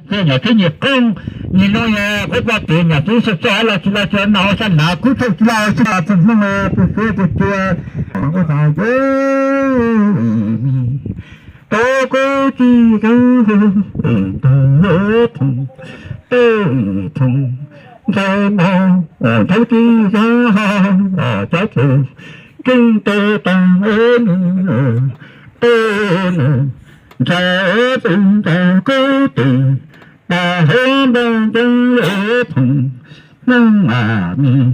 Tej nyuam tib nyuag qoob, nyuag no yog qhov poj tes nyuam tib sab txoj los tsis los tsis no sab hnav kub thauj tsis los tsis los tsis hnub tsis suav tsis cua. Tau kub tsis ntug ntug thoom, tej thoom nthav no nthav tsis yog cov txwm keej tau tag es nws tej nws nthav txwm nthav kub tes tas hauv nplooj nceeg lawm thoom. Hnub mas nws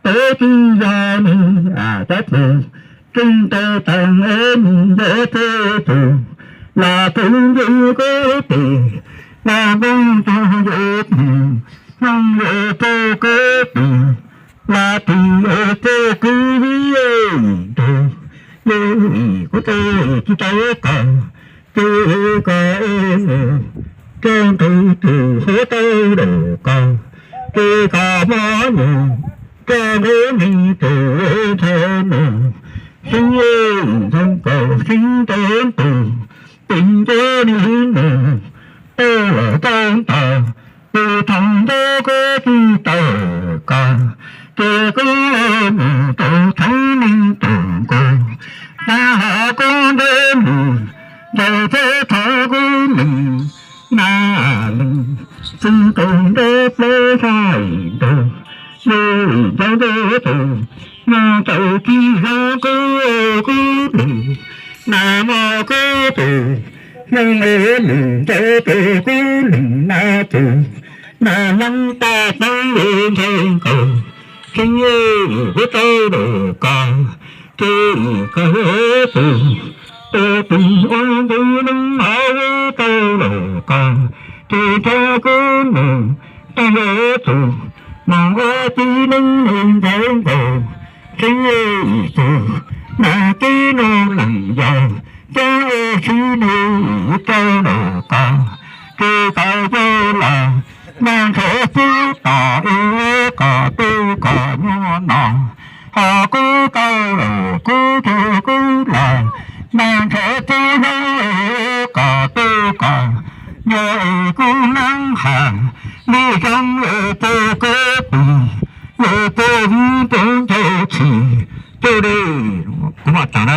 tau tsis yog nws cov txwm keej tau tag es nws yog tej txwm los txwm nthav kub tes los nplooj nceeg lawm thoom. Hnub lawm tau kub tes los tis es tej kub vib ntug, kuv tej tsis tau kom ces kom rau nqe tus huab tau lawm kom ces kom mob mus rau nqe me tus ntho mus. Sib ntxhoo kaum sib ntev ntus, tis ncuab li mus tau los tau ntaus, tus thoom ntau kub tsis tau kom ces kub mus tau theeb neeg tus nkaus. Xav hais kub ntev mus ntau thiab thov kub mus na lees, txwm tus ntev plaub xya ntug, yus ntau ntev tus no tau tsis zoo kub kub mus na mog kub tus, neeg es mus ntau tus kub mus na tus, na leej tag teeb es nthe nkaus, tseeb kuv tau lawm koj ces koj tus, tus ua ntu neeg hauv tau lawm koj ces nrog kuv mus tag lawm tus, mas ua tib neeg neeg nthe nkaus, tseeb tus, mas tib neeg neeg yau, tseeb sib nug tau lawm koj ces koj yau los mas nrog kuv tom es kom tu kom nyuaj no, ho kuv tau lawm kuv ces kuv los mas nrog kuv hlub kom tu kom nyuaj es kuv neeb has lub zoo es tus kuv pis es tus vib tus ncaus tsis tu li. Kuv mam tas na.